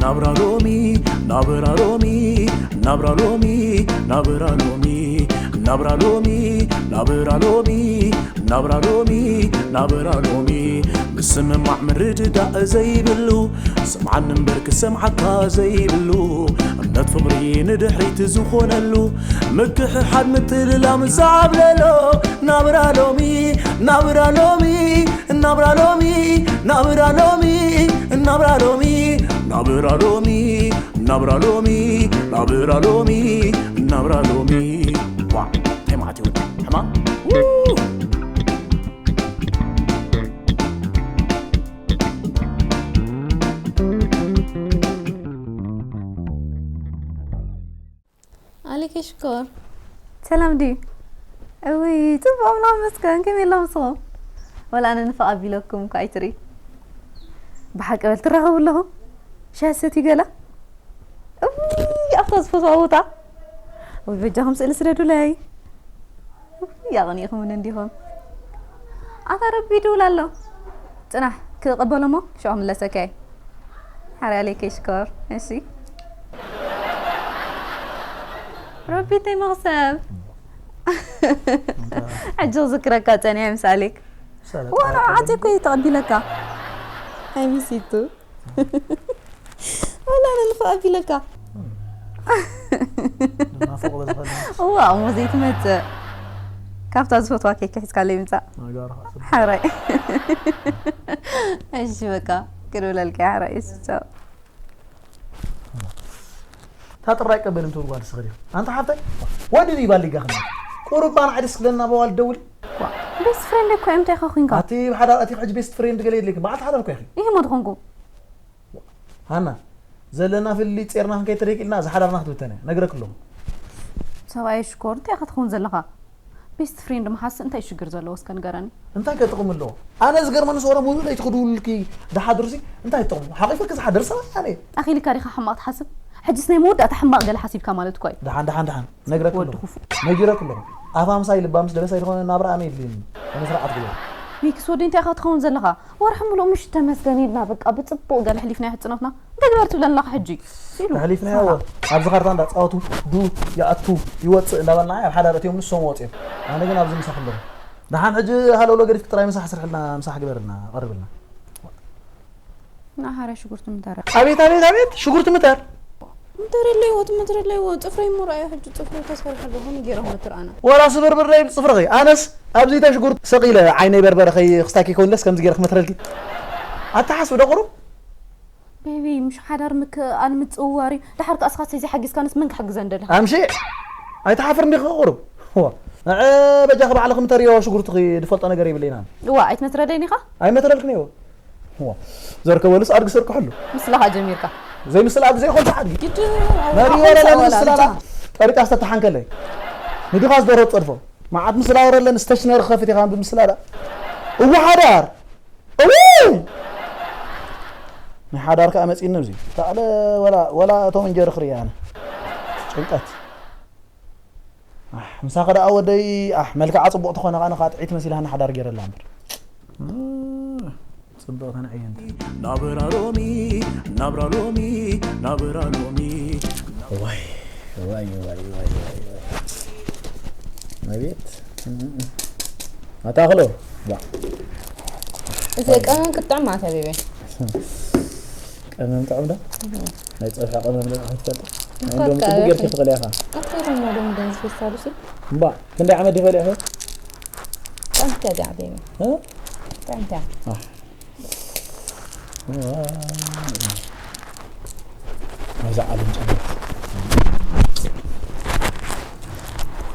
ናብራ ሎሚ ናብራ ሎሚ ናብራ ሎሚ ናብራ ሎሚ ናብራ ሎሚ ናብራ ሎሚ ናብራ ሎሚ ናብራ ሎሚ ምስምማዕ ምርድዳእ ዘይብሉ ስምዓኒ እምበር ክሰምዓካ ዘይብሉ እምነት ፍቕሪ ንድሕሪት ዝኾነሉ ምክሕሓድ ምትልላም ዛብለሎ ናብራ ሎሚ ናብራ ሎሚ ናብራ ሎሚ ናብራ ሎሚ ናብራ ሎሚ ናብራ ሎሚ ናብራ ሎሚ ናብራ ሎሚ ናብራ ሎሚ ዋ እንታይ ማለት ይወዲ ሕማ ኣሌክ ሽኮር ሰላም ድዩ? እውይ ፅቡቕ ምናምን መስከን ከመይ ኣላ ምስኹም? ወላ ኣነ ንፋቕ ኣቢለኩም እኳ ኣይትርኢ። ብሓቂ በል ትራኸቡ ኣለኹም? ሻሂ ሰትዩ ገላ? እውይ ኣብታ ዝፈትዋ ቦታ። ወይ በጃኹም ስእሊ ስደዱለይ። እውይ ኣቕኒእኹምኒ እንዲኹም። ኣታ ረቢ ይድውል ኣሎ። ፅናሕ ክቕበሎ እሞ ሽዑ ክምለሰካ እየ። ሓራይ ኣሌክ ሽኮር እሺ ረቢ እንታይ መኽሰብ ሕጂ ክዝክረካ ፀኒሐ ምስ ኣሌክ ዋና ዓፂ እኮ እዩ ተቐቢለካ ኣይሚሲቱ ወላ ኣነ ንኽቐቢለካ ናፍቆ በዝኸለ እዋ እሞ ዘይትመፅእ ካብታ ዝፈትዋ ኬክ ሒዝካለይ ምፃእ ነገሩ ሓራይ እሺ በቃ ክድብለልካ ሓራይ እሺ ቻው እታ ጥራይ ቀበል እንትብል ጓል ስኽር እዩ ኣንታ ሓፍታይ ወዲ ድዩ ባሊጋ ክና ቁሩባን ዓዲ ስክለና በዋል ደውል ቤስት ፍሬንድ እኮ እዮም እንታይ ኢኻ ኮንካ ኣቲ ብሓዳር ኣቲ ሕጂ ቤስት ፍሬንድ ገለ የድልክ በዓልቲ ሓዳር እኮ ኢኺ ይህ ሞ ዝኾንኩ ሃና ዘለና ፍሊ ጼርና ክንከይተደቂ ኢልና ዝሓዳርና ክትብተነ ነግረክ ኣለኹ ሰብኣይ ሽኮር እንታይ ኢኻ ትኸውን ዘለኻ ቤስት ፍሬንድ ምሓስ እንታይ ሽግር ዘለዎ እስከ ንገረኒ እንታይ ከጥቕም ኣለዎ ኣነ ዝገርመኒ ሰወረ ሙሉእ ለይቲ ክድውልልኪ ድሓድርሲ እንታይ ይጥቕሙ ሓቂፈኪ ዝሓድር ሰብ ኣነ ኣኺልካ ዲኻ ሕማቕ ትሓስብ ሕጅስ ናይ መወዳእታ ሕማቕ ገለ ሓሲብካ ማለት እኮ እዩ ድሓን ድሓን ድሓን ነግረክ ወዲ ኣለኹ ክፉእ ነጊረክ ኣለኹ ኣፋምሳይ ልባምስ ደበሳይ ዝኾነ ናብራ ኣነ የድልየኒ ኣነ ስርዓት ግበር ሚክስ ወዲ እንታይ ኢኻ ትኸውን ዘለኻ ወርሒ ሙሉእ ምሽ ተመስገን ኢልና በቃ ብፅቡቕ ገለ ሕሊፍና ሕፅኖትና እንታይ ግበር ትብለና ኣለኻ ሕጂ ኢሉ ተሕሊፍናዮ ኣብዚ ካርታ እንዳፃወቱ ዱ ይኣቱ ይወፅእ እንዳበልና ኣብ ሓዳር እትዮም ንሶም ወፅዮም ኣነ ግን ኣብዚ ምሳሕ ኣለኹ ደሓን ሕጂ ሃለውሎ ገዲፍክ ጥራይ ምሳሕ ስርሕልና ምሳሕ ግበርልና ቀርብልና ንሓረ ሽጉርቲ ምተረ ኣቤት ኣቤት ኣቤት ሽጉርቲ ምተር ምተረለይዎ ትምትረለይዎ ፅፍረይ ምርኣዮ ሕጂ ፅፍረይ ተሰርሐ ኣለኹም ገይሮም ምትርኣና ወላ ስብርብር ዘይብል ፅፍርኺ ኣነስ ኣብዚ ተሽጉርቲ ሰቒለ ዓይነይ በርበረ ከይክስታኪ ከውንለስ ከምዚ ገይረ ክመትረልኪ ኣተሓስብ ዶ ቁሩብ ቤቢ ምሽ ሓዳር ምክኣል ምፅውዋር እዩ ድሓር ከኣ ስኻት ዘይሓጊዝካንስ መን ክሕግዘን ደለ ኣምሺ ኣይትሓፍር እንዲኺ ቁሩብ ንዐ በጃኺ ባዕልኺ ምተርዮ ሽጉርትኺ ዝፈልጦ ነገር የብለይናን እዋ ኣይትመትረደይን ኢኻ ኣይመትረልክን እዮ ዘርከበሉስ ኣድጊ ስርቅሕሉ ምስላኻ ጀሚርካ ዘይምስል ኣድጊ ዘይኮንካ ኣድጊ ግዲ መሪ ወረዳ ንምስል ኣላ ጠሪጣ ዝተተሓንከለይ ንድኻ ዝደሮ ጸድፎ መዓት ምስላ ወረለን ስተሽነሪ ከፍት ኢኻ ብምስላ ዳ እዋ ሓዳር እው ናይ ሓዳር ከኣ መጺኒ ኣብዚ ታዕለ ወላ ወላ እቶም እንጀሪ ክርኢ ኣነ ጭንቀት ኣሕ ምሳኺ ደኣ ወደይ ኣሕ መልክዓ ጽቡቕ ተኾነ ኸኣ ንኻ ጥዒት መሲልሃኒ ሓዳር ገይረላ እምበር ጽብቕቲ ንዕየንቲ ናብራ ሎሚ ናብራ ሎሚ ናብራ ሎሚ ዋይ ዋይ ዋይ ዋይ ዋይ ኣቤት ኣታኽሎ ዋ እዚ ቀመም ክጥዕም ማለት ኣቤቤ ቀመም ጥዑም ዶ ናይ ፀብሒ ቀመም ዶ ክትፈልጥ ናይ እንዶም ፅቡቅ ጌርኪ ትኽእል ኢኻ ኣቶ ተማዶ ምደን ዝፈሳሉ ሲ እምባ ክንደይ ዓመት ይፈልያ ኸ ጠንተ ዲ ኣቤቤ እ? ጠንተ ናይዛ ዓለም ጨናዊት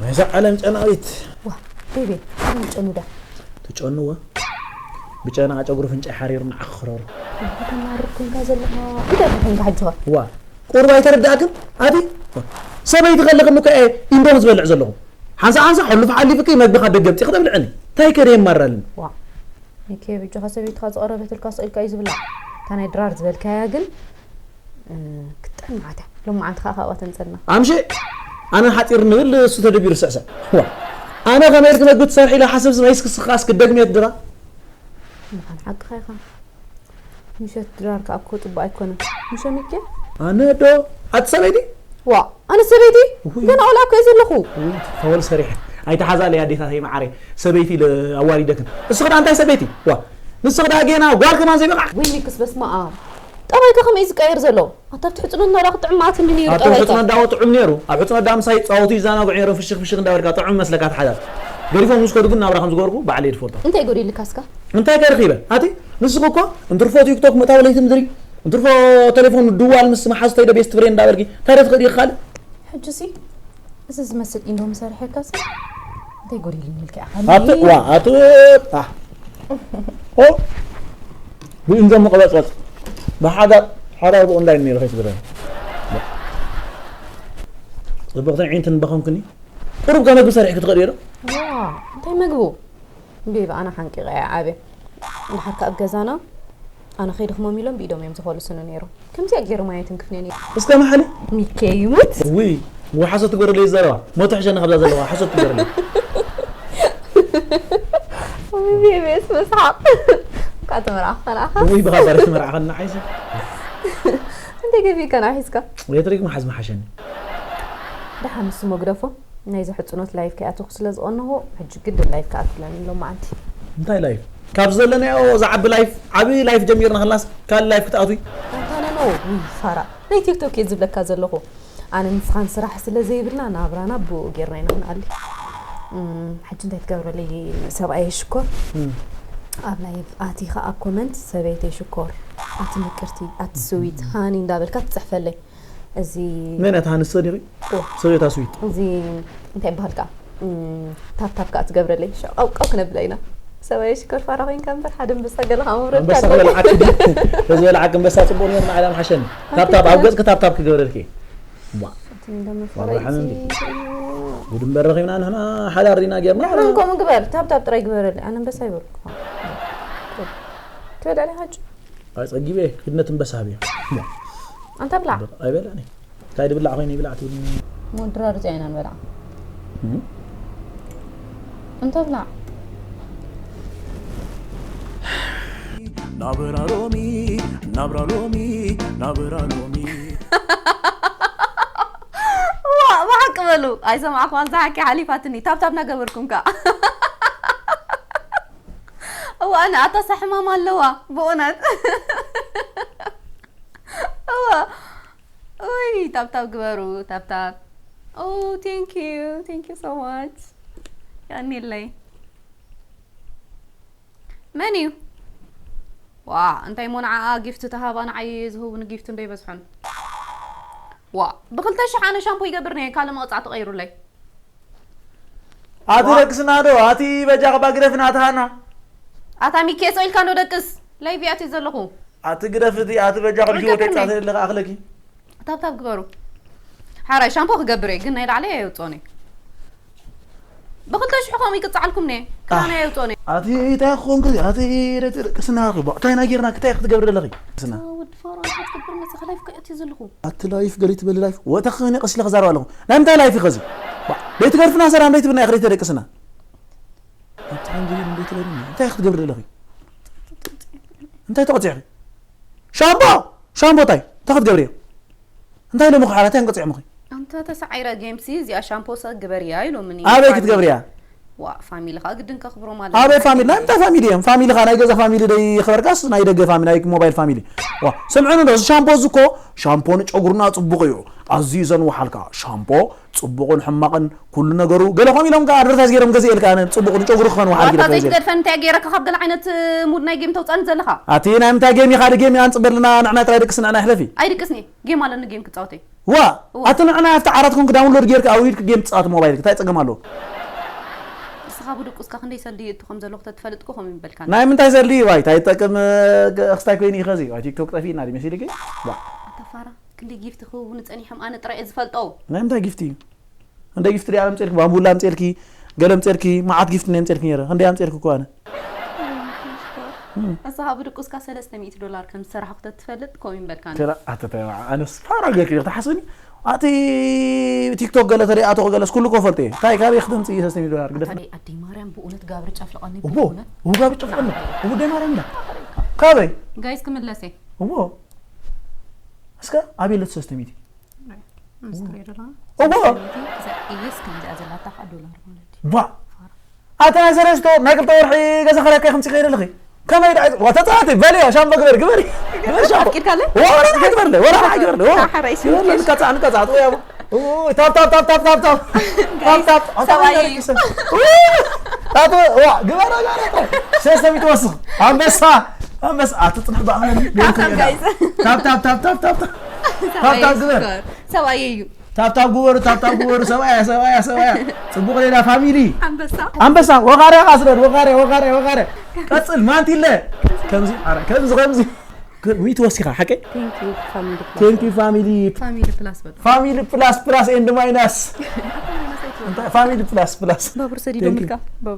ናይዛ ዓለም ጨናዊት ዋ ቤቤ ኣበይ ጨኑዳ ትጨንዋ ብጨና ጨጉሪ ፍንጫይ ሓሪሩ ንዓኽረሩ ተማርር ኮንካ ዘለኻ እንታይ ኮንካ ሕጂ ኸ ዋ ቁሩብ ኣይተረዳእክን ኣቲ ሰበይቲ ከለኽኒ እኮ እየ ኢንዶም ዝበልዕ ዘለኹ ሓንሳ ሓንሳ ሕሉፍ ሓሊፍኪ መግቢ ካብ ደገ ኣምፂእኺ ተብልዕኒ እንታይ ከደ የማራልኒ ዋ ሚኪ ብጆኻ ሰበይትኻ ዝቐረበትልካ ስቕ ኢልካ እዩ ዝብላ እታ ናይ ድራር ዝበልካያ ግን ክትጥዕም መዓት እያ ሎማዓንቲ ከዓ ካብኣ ተምፀልና ኣምሸ ኣነ ሓፂር ንብል እሱ ተደቢሩ ስዕስዕ ዋ ኣነ ከመይ ኢልክ መግቢ ትሰርሒ ኢለ ሓሰብ ዝመይስ ክስኻስ ክደግምዮ ትድራ ምዃን ሓቅኻ ኢኻ ምሸት ድራር ከኣ እኮ ጽቡቕ ኣይኮነን። ምሸ ሚኪ? ኣነ ዶ? ኣቲ ሰበይቲ? ዋ፣ ኣነ ሰበይቲ? ውይ። ገና ቆልዓ እኮ እየ ዘለኹ። ውይ፣ ተወል ሰሪሐ። ኣይተሓዛለይ ኣዴታተይ መዓረይ። ሰበይቲ ኢለ ኣዋሪደክን። እስኺ ደኣ እንታይ ሰበይቲ? ዋ፣ ንስኺ ደኣ ጌና ጓል ከማን ዘይበቓዕ። ወይ ሚክስ በስመ ኣብ። ጠባይካ ከመይ እዩ ዝቀየር ዘሎ? ኣታ ኣብቲ ሕጽኖት ናዳ ክትጥዕም መዓት እንዲ ነይሩ ኣብ ጠባይካ። ሕጽኖት ዳዎ ጥዑም ነይሩ። ኣብ ሕጽኖት ዳ ምሳይ ይጻወቱ ይዛናግዑ ነይሮም ፍሽኽ ፍሽኽ እንዳበልካ ጥዑም መስለካ ተሓዛል። ገዲፎም ምስ ከዱ ግን ናብራ ከም ዝገበርኩ ባዕለይ ድፈልጦ። እንታይ ጎዲልካስካ? እንታይ ከርኺበ? ኣቲ ንስኺ እኮ እንትርፎ ቲክቶክ ምእታው ለይቲ ምድሪ፣ እንትርፎ ቴሌፎን ምድዋል ምስ መሓዝተይ ዶ ቤስት ፍሬንድ እንዳበልኪ፣ እንታይ ዶ ትኽእሊ ኢኺ ካልእ? ሕጂሲ እዚ ዝመስል ኢንዶሚ ሰሪሐካስ እንታይ ጎዲልኒ ኢልካ ኢኻ? ኣቲ ዋ፣ ኣቲ ኣህ። ኦ፣ ብኢንዶሚ ቅበጽበጽ። ብሓዳር፣ ሓዳር ብኦንላይን ነይሩ ከይትብለኒ። ጽብቕቲ ዒንትን በኸምክኒ። ቁሩብ ከ መግቢ ሰሪሕኪ ትኽእሊ ዶ? ዋ፣ እንታይ መግቡ? ቤቢ፣ ኣነ ሓንቂቐ እየ ዓብየ። እንድሓር ከኣ ኣብ ገዛና ኣነ ከይድኽሞም ኢሎም ብኢዶም እዮም ዝኾልሱኒ ነይሮም። ከምዚኣ ገይሮም ኣይትንክፍንዮ ነይሮም። እስከ መሓሊ? ሚኬ ይሙት። ውይ፣ ውይ፣ ሓሶት ትገብረለይ ዘረባ። ሞት ሕሸኒ ካብዛ ዘለዋ ሓሶት ትገብረለይ። ውይ፣ ቤቢስ ምስሓቕ። እኳ ተመርዓኻ ከነኣኻ። ውይ፣ ብኻ ባሪ ተመርዓኸና ዓይሲ። እንታይ ገቢእካ ንዓ ሒዝካ? ኤሌክትሪክ መሓዝ ምሓሸኒ። ደሓን ንሱ መግደፎ። ናይዚ ሕጽኖት ላይፍ ከይኣተኹ ስለ ዝቐነኹ፣ ሕጂ ግድን ላይፍ ክኣትውለን ኣሎ መዓልቲ። እንታይ ላይፍ? ካብ ዘለናዮ ዝዓቢ ላይፍ፣ ዓቢ ላይፍ ጀሚርና ከላስ፣ ካልእ ላይፍ ክትኣትዊ? ኣንታ ኖ፣ ኖ፣ ውይ፣ ፋራ። ናይ ቲክቶክ እየ ዝብለካ ዘለኹ። ኣነ ንስኻን ስራሕ ስለ ዘይብልና፣ ናብራና ብኡ ጌርና ኢና ክንኣሊ። እም፣ ሕጂ እንታይ ትገብረለይ ሰብኣየ ሽኮር? እም። ኣብ ላይቭ ኣቲኻ ኣብ ኮመንት ሰበይተይ ሽኮር፣ ኣቲ ምቅርቲ፣ ኣቲ ስዊት፣ ሃኒ እንዳበልካ ትጽሕፈለይ። እዚ መን እያ እታ ሃንሶ ዲኺ? ኦ። ሰበይታ ስዊት። እዚ እንታይ ይበሃል ከኣ? እም፣ ታፕታፕ ከኣ ትገብረለይ። ሸው ቀው ቀው ክነብላ ኢና። ሰብኣየ ሽኮር ፋራ ኮይንካ እምበር ሓደ ኣንበሳ ገለኻ መውረድካ ኣንበሳ ኣለካ። ክበልዓኪ ድዩ? ተዝበልዓኪ ኣንበሳ ጽቡቕ ነይሩ፣ ንዓይ ምሓሸኒ። ኣቲ ታፕታፕ ኣብ ገጽኪ ታፕታፕ ክገብረልኪ። ዋ። ኣቲ እንደ መፍረይቲ። ዋላ ሓመም ድዩ? ጉድ እምበር ረኺብና ንሕና ሓዳር ዲና ጌርና። ንሕና ከምኡ ግበር፣ ታፕታፕ ጥራይ ግበረለይ። ኣነ ኣንበሳ ይበልኩ። ትበልዕ ዲኻ ሕጂ? ኣይ ጸጊበ፣ ክድነት ኣንበሳ ሃብዮ። ዋ። ኣንታ ብላዕ። ኣይበላዕን እየ። እንታይ ድብላዕ ኮይኑ ይብላዕ ትብልኒ? ሞድራር እዚኣ ኢና ንበልዓ። እም? እንተ ብላዕ። ናብራ ሎሚ፣ ናብራ ሎሚ፣ ናብራ ሎሚ። ዋ፣ ብሓቂ በሉ። ኣይሰማዕኩዋን፣ ዝሓቂ ሓሊፋትኒ። ታብታብ እናገበርኩም ከኣ። እዋ፣ ኣነ ኣታ ሳሕማም ኣለዋ፣ ብእውነት። እዋ። ኡይ፣ ታብታብ ግበሩ፣ ታብታብ። ኦ፣ thank you, thank you so much። የቐንየለይ። መን እዩ? ዋ፣ እንታይ እሞ ንዓኣ ጊፍት ተሃባ፣ ንዓይ ዝህቡኒ ጊፍት እንዶ ይበዝሖን። ዋ፣ ብኽልተ ሽሕ ኣነ ሻምፖ ይገብር ነየ፣ ካልእ መቕጻዕቲ ቀይሩለይ። ኣቲ ዋ። ደቅስና ዶ፣ ኣቲ በጃ ኸባ ግደፍና፣ ኣቲ ሃና። ኣታ ሚኬ፣ ሰው ኢልካ እንዶ ደቅስ፣ ላይቭ እየ ኣትዩ ዘለኹ። ኣቲ ግደፍ እቲ፣ ኣቲ በጃ ርገ ከልኪ ወተይ ቅድመይ። ጻተ ዘለኻ ኣኽለኪ። ታብታብ ግበሩ። ሓራይ ሻምፖ ክገብር እየ፣ ግን ናይ ላዕለይ ኣየውጽኦን እየ። ብኽልተ ሽሕ ከምኡ ይቅጽዓልኩም እየ። ክዳነይ ኣየውጽኦን እየ። ኣቲ እንታይ ክኾንክ፣ ኣቲ ደቂ ደቅስና ኸባ፣ እንታይ ናይ ጌርና፣ ክታይ ክትገብር ዘለኺ? ስና። ወዲ ፋራ፣ እንታይ ትገብር መሰኻ? ላይፍ ከእትዩ ዘለኹ። ኣቲ ላይፍ ገሊ ትበሊ ላይፍ፣ ወተኽኒ ቀስለ ክዛረብ ኣለኹ። ናይ ምንታይ ላይፍ ይኸዚ? ባ፣ ደይ ትገርፍና ሰላም ደይ ትብልና፣ ክደይ ተደቅስና። ኣቲ ሓንጊ ደይ ትበሊ፣ እንታይ ክትገብር ዘለኺ? እንታይ ተቆጺዕኺ? ሻምቦ! ሻምቦ እንታይ? እንታይ ክትገብሪ እየ? እንታይ ኢሎምኺ ሓራ? እንታይ እንቅጽዕ ምኺ? ኣንታ ተሳዒረ ጌምሲ እዚኣ ሻምፖ ሰ ግበርያ ኢሎምኒ። ኣበይ ፋሚሊ። ክትገብርያ? ዋ፣ ፋሚሊ ኸኣ ግድን ከኽብሮም ኣለኒ። ኣበይ ፋሚሊ? ናይ ምንታይ ፋሚሊ እዮም? ፋሚሊ ኸኣ ናይ ገዛ ፋሚሊ ደይ ይኽበርካስ ናይ ደገ ፋሚሊ፣ ናይ ሞባይል ፋሚሊ? ዋ፣ ስምዑኒ ዶ፣ እዚ ሻምፖ እዚ እኮ፣ ሻምፖ ንጨጉርና ጽቡቕ እዩ። ኣዝዩ ዘንውሓልካ ሻምፖ ጽቡቕን ሕማቕን ኩሉ ነገሩ ገለ ከምኡ ኢሎም ከኣ ኣድቨርታይዝ ገይሮም ገዚኤልካ ኣነ ጽቡቕ ንጨጉሩ ክኸውን ወሓል ዋታ ገይረ ዘይትገድፈን እንታይ ገይረካ ካብ ገለ ዓይነት ሙድ ናይ ጌም ተውጻኒ ዘለኻ? ኣቲ ናይ ምንታይ ጌም ኢኻ? ጌም ኢና ንጽበ ኣለና ንሕና ጥራይ ድቅስ ንዕና ይሕለፊ። ኣይድቅስኒ ጌም ኣለኒ ጌም ክጻወተይ። ዋ እዋ። ኣቲ ንዕና ኣብቲ ዓራት ኮንክ ዳውንሎድ ጌርካ ኣውሪድክ ጌም ትጻወት ሞባይልክ እንታይ ጸገም ኣለዎ? ንስኻ ብድቁስካ ክንደይ ሰልዲ ይእቱ ከም ዘለኹ ተትፈልጥ እኮ ከምኡ ይበልካኒ። ናይ ምንታይ ሰልዲ ዋይ እንታይ ይጠቅም ክስታይ ኮይኑ ይኸዚ ዋይ ቲክቶክ ጠፊእና ድዩ መሲልኪ? ዋ። ኣታ ፋራ ክንደይ ጊፍቲ ክህቡኒ ጸኒሖም ኣነ ጥራይ እየ ዝፈልጦ። ናይ ምንታይ ጊፍቲ እዩ? እንደ ጊፍት ዲኣ ኣምጽልኪ ባምቡላ ኣምጽልኪ ገለ ኣምጽልኪ መዓት ጊፍት እንደ ኣምጽልኪ ነይረ ክንደይ ኣምጽልኪ እኮ ኣነ ንስኻ ብድቁስካ ሰለስተ ሚእቲ ዶላር ከም ዝሰራሕኩ ተትፈልጥ ከምኡ ይምበልካ ነይሩ። ተራ ኣተተባ ኣነስ ፋራ ገርኪ ክትሓስብኒ ኣቲ ቲክቶክ ገለ ተሪኣቶ ገለስ ኩሉ እኮ ፈልጥ እየ እንታይ ካበይ ክተምጽእ ሰለስተ ሚእቲ ዶላር ግደፍ ኣታ ደይ ኣደይ ማርያም ብእውነት ጋብር ጨፍልቐኒ እቦ ብእውነት እቡ ጋብር ጨፍልቐኒ እቡ ደይ ማርያም ኢላ ካበይ? ጋይስ ክምለሰ እዎ እስከ ኣቤለት ሶስተ ሚእቲ ምስ ትሪኦ ዘለኻ እዎ ኢየስ ከምዚኣ ዘላታ ከዓ ዶላር ማለት እዩ ባ ኣቲ ናይ ሰለስተ ናይ ክልተ ወርሒ ገዛ ኸራይ ከምዚ ከይደ ኣለኺ ከመይ ደኣ ዋ ተጻዋቲ በልያ ሻምቦ ግበር ግበሪ ግበር ሻምቦ ኣፍቂድካለይ? ወላ ንዓይ ግበርለይ ወላ ንዓይ ግበርለይ ወላ ሓራይ ይበል ንቀጻዕ ንቀጻዕ ጥያ ታብ ታብ ታብ ታብ ታብ ታብ ታብ ታብ ታብ ሰብኣይ እዩ። ታብ ዋ ግበራ ግበራ ሰለስተ ሚእቲ ወስኽ ኣንበሳ ኣንበሳ ኣቲ ጽንሕ ባዕለን ካሳም ጋይስ ታብ ታብ ታብ ታብ ታብ ታብ ታብ ግበር ሰብኣይ እዩ ታብታብ ግበሩ ታብታብ ግበሩ ሰብኣያ ሰብኣያ ሰብኣያ ጽቡቕ ሌላ ፋሚሊ ኣንበሳ ኣንበሳ ወኻርያ ቃስረድ ወኻርያ ወኻርያ ወኻርያ ቀጽል ማንቲለ ከምዚ ኣረ ከምዚ ከምዚ ዊት ወሲኻ ሓቀይ Thank you family plus ቴንክ ዩ ፋሚሊ family plus በጣም ፋሚሊ ፕላስ ፕላስ ኤንድ ማይናስ እንታይ ፋሚሊ ፕላስ ፕላስ ባቡር ሰዲዶምልካ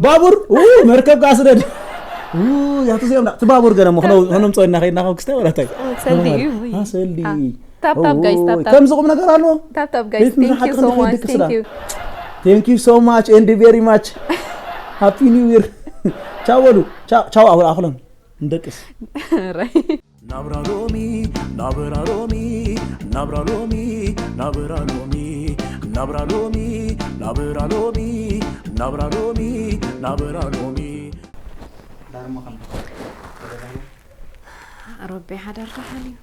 ባቡር ኡ መርከብ ጋስረድ ኡ ያቱ ዚኦም እቲ ባቡር ገለ ምኽነው ሆኖም ጾይና ከይድና ካብ ክስታይ ወላታይ ሰልዲ እዩ ውይ ሰልዲ ታብታብ ጋይስ ታብታብ ከምዚ ቁም ነገር ኣለዎ ታብታብ ጋይስ ቤት thank ምሳሓት you so ክንከይድ much ክስላ thank you Thank you so much and very much. Happy New Year. ቻው በሉ። ቻው ቻው ኣኹሎም። እንደቅስ። ናብራ ሎሚ ናብራ ሎሚ ናብራ ሎሚ ናብራ ሎሚ ናብራ ሎሚ ናብራ ሎሚ ናብራ ሎሚ ናብራ ሎሚ ረቢ ሓዳር ደሓን እዩ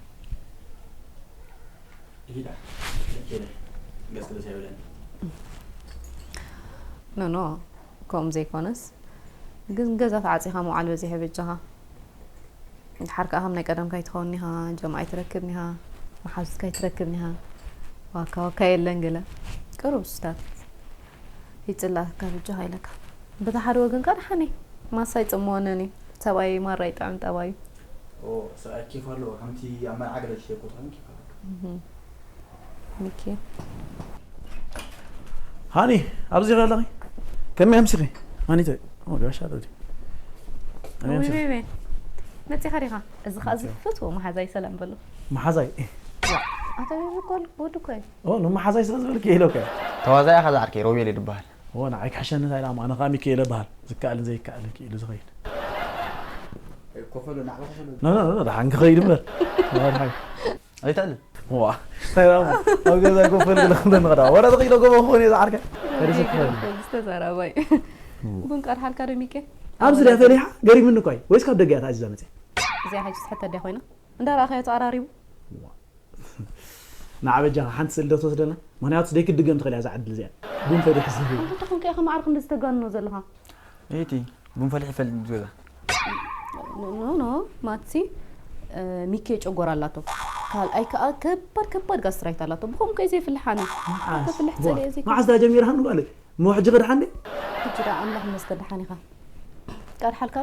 ይዳ ገስ ደስ ይብለኒ ኖ ኖ ከምኡ ዘይኮነስ ግን ገዛ ተዓፂኻ መውዓል በዚሐ በጃኻ ድሓር ከዓ ከም ናይ ቀደምካ ኣይትኸውን ኢኻ ጀምዓ ኣይትረክብን ኢኻ መሓዙትካ ኣይትረክብን ኢኻ ዋካ ዋካ የለን ገለ ቅሩብ ስታት ይፅላእካ በጃኻ ኢለካ በታ ሓደ ወገን ከዓ ደሓን እዩ ማሳ ይፅምወነን እዩ ሰብኣይ ማራ ይጥዕም ጠባዩ ሰብኣይ ኬፍ ኣለዎ ከምቲ ኣብ መርዓ ገለ ዝሸቁ ትኾን ኬፍ ኣለዎ ሚኪ ሃኒ ኣብዚ ኸለኺ ከመይ ኣምሲኺ ሃኒተ ጋሻ ዶ ዊዊዊ መፂኻ ዲኻ እዚ ከዓ ዝፈትዎ መሓዛይ ሰላም በሉ መሓዛይ ኣተቤቢ ኮል ወዱ ኮይ ኦ ንመሓዛይ ስለ ዝበልክ ኢሎከ ተዋዛያ ከዛ ዓርከይ ሮቤል ይድበሃል ኦ ንዓይ ክሕሸኒ እንታይ ኢላ ኣነ ከዓ ሚካኤል በሃል ዝከኣልን ዘይከኣልን ክኢሉ ዝኸይድ ኮፈሎ ናዕባ ኮፈሎ ኖ ኖ ኖ ደሓን ክኸይድ እምበር ኣይትዕልል ዋ እንታይ ኢላ ኣብ ገዛ ኮፈል ክለኽለ ንኸዳ ወረ ተኽኢሎ ገቦ ክኾን እየ ዝዓርከ ከሪሰ ክኸይድ ዝተዛራባይ ቡን ቀድሓልካ ዶ ሚኬ ኣብዚ ድያ ፈሊሓ ገሪምኒ እኳ እዩ ወይስ ካብ ደገ እያ ተኣዚዛ መፅያ እዚኣ ሕጂ ትሕተ ድያ ኮይና እንዳረኣኻዮ ተቐራሪቡ ንዓበጃኻ ሓንቲ ስእሊ ዶ ትወስደና ምክንያቱ ደይ ክትድገም ትኽእል እያ እዛ ዕድል እዚኣ ቡን ፈሊሕ ዝህብ እንታይ ኮንካ ኢኻ ማዕርክ እንደዚ ተጋንኖ ዘለኻ እቲ ቡን ፈሊሕ ይፈልጥ ገዛ ኖ ኖ ማትሲ ሚኬ ጨጎራ ኣላቶ ካልኣይ ከዓ ከባድ ከባድ ጋስትራይት ኣላቶ ብኸምኡ ከይ ዘይፍልሕ ኣነ ከፍልሕ ፀልየ ዘይኮ መዓዝ ዳ ጀሚርሃ ንጓለ እሞ ሕጂ ክድሓ እንዴ ሕጂ ዳ ኣምላኽ መስተ ድሓን ኢኻ ቀድሓልካ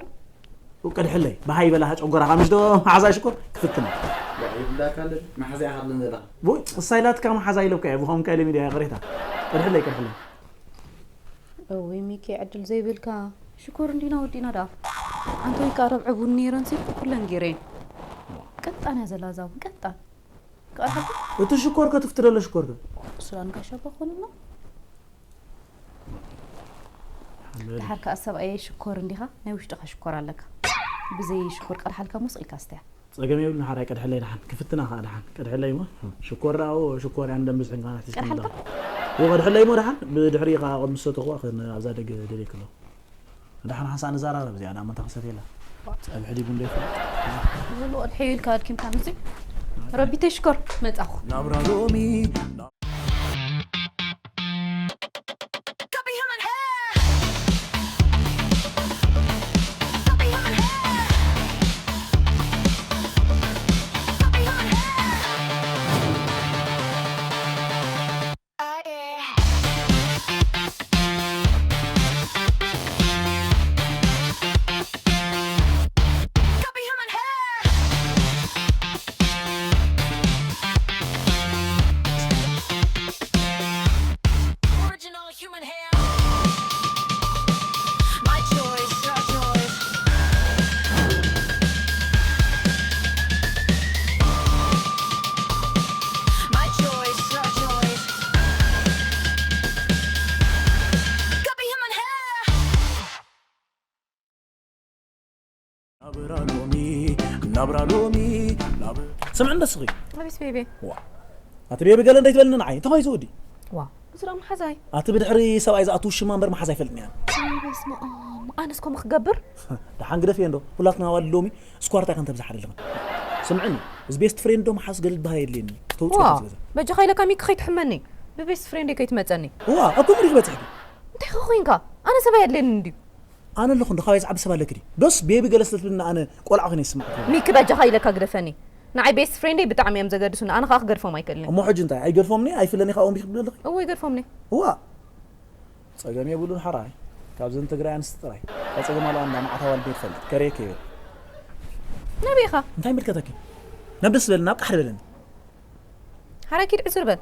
ዶ ቀድሕለይ ብሃይ በላኻ ጨጎራኻ ምሽ ዶ መሓዛ ሽኮር ክፍትና ይብላካ ኣለኒ መሓዛ ኢኻ ኣለኒ ዘለኻ ወይ እሳይ ላትካ መሓዛ ኢለብካ እየ ብኸምኡ ከ ኢለ ሚድያ ቅሬታ ቀድሕለይ ቀድሕለይ እውይ ሚኪ ዕድል ዘይብልካ ሽኮር እንዲና ወዲና ደኣ ኣንተ ወይ ከዓ ረብዐ ቡን ነይረን ሲ ኩለን ጌረን ቀጣን እያ ዘላ እዛ ቡን ቀጣን ክቐርሓልካ እቲ ሽኮር ከትፍትደሎ ሽኮር ከ ሱዳን ጋሻ ባኾንና ድሓር ከዓ ሰብኣየ ሽኮር እንዲኻ ናይ ውሽጥኻ ሽኮር ኣለካ ብዘይ ሽኮር ቀርሓልካ ሞስ ኢልካ ስተያ ጸገም የብሉን ሓራይ ቀድሐለይ ደሓን ክፍትና ከዓ ደሓን ቀድሐለይ እሞ ሽኮር ደኣ ሽኮር እያ እንደምብዝሕ ንካና ሒዝካ ቀድሓልካ ወ ቀድሐለይ እሞ ደሓን ብድሕሪ ከዓ ቅድሚ ዝሰተኹዋ ኣብዛ ደገ ደልየ ክሎ ደሓን ሓንሳእ ንዘራረብ እዚኣ ደኣ መታ ክሰትየላ ጸብሒ ዲቡ እንደ ይፈልጥ ዝብሉ ቀድሐ ኢልካ ኣድኪምካ ምጽእ ረቢ ተሽኮር መጻኹ ናብራ ሎሚ ናብራ ሎሚ ናብ ስምዕ እንዶ እስኺ ኣቤት ቤቤ። ዋ ኣቲ ቤቢ ገለ እንታይ ትበልኒ ንዓይ እንታይ ኮይኑ ዝውዲ ዋ እዚ ደኣ መሓዛይ። ኣቲ ብድሕሪ ሰብኣይ ዝኣትው ሽማ እምበር መሓዛ ኣይፈልጥን እያ ኣይ በስመ ኣብ። ኣነስ ከምኡ ክገብር? ደሓን ግደፍ እየ እንዶ ኩላትና ዋል ሎሚ ስኳርታ ከም ተብዝሓ ደለኹ ስምዕኒ እዚ ቤስት ፍሬንድ ዶ መሓዝ ገለ ዝበሃል የድልየኒ ተውፅኦ ዋ ዝገዛ በጃኻ ኢለካ ሚኪ ከይትሕመኒ። ብቤስት ፍሬንደይ ከይትመፀኒ። ዋ ኣብ ከምኡ ዲኺ በፅሕኪ እንታይ ኸ ኮይንካ? ኣነ ሰብኣይ የድልየኒ እንድዩ። ኣነ ኣለኹ እንዶ ካባይ ዝዓቢ ሰብ ኣለኪ ድዩ ዶስ ቤቢ ገለ ስለ ትብልና ኣነ ቆልዓ ኮይነ ይስማዕ ሚኪ በጃኻ ኢለካ ግደፈኒ። ንዓይ ቤስት ፍሬንደይ ብጣዕሚ እዮም ዘገድሱኒ ኣነ ከዓ ክገድፎም ኣይክእልን። እሞ ሕጂ እንታይ ኣይገድፎምኒ ኣይፍለኒ ካብኦም ዲኺ ትብሊ ኣለኺ እወ ይገድፎምኒ። እዋ ጸገም የብሉን ሓራይ ካብዘን ትግራይ ኣንስቲ ጥራይ እታ ጸገም ኣለዋ እንዳ መዓት ኣዋልድ እየ ትፈልጥ ከርእየኪ እየ ናበይ ኢኻ? እንታይ ይምልከተኪ ናብ ደስ ዝበለኒ ናብ ቃሕሪ በለኒ ሓራይ ኪድ ዕስር በል።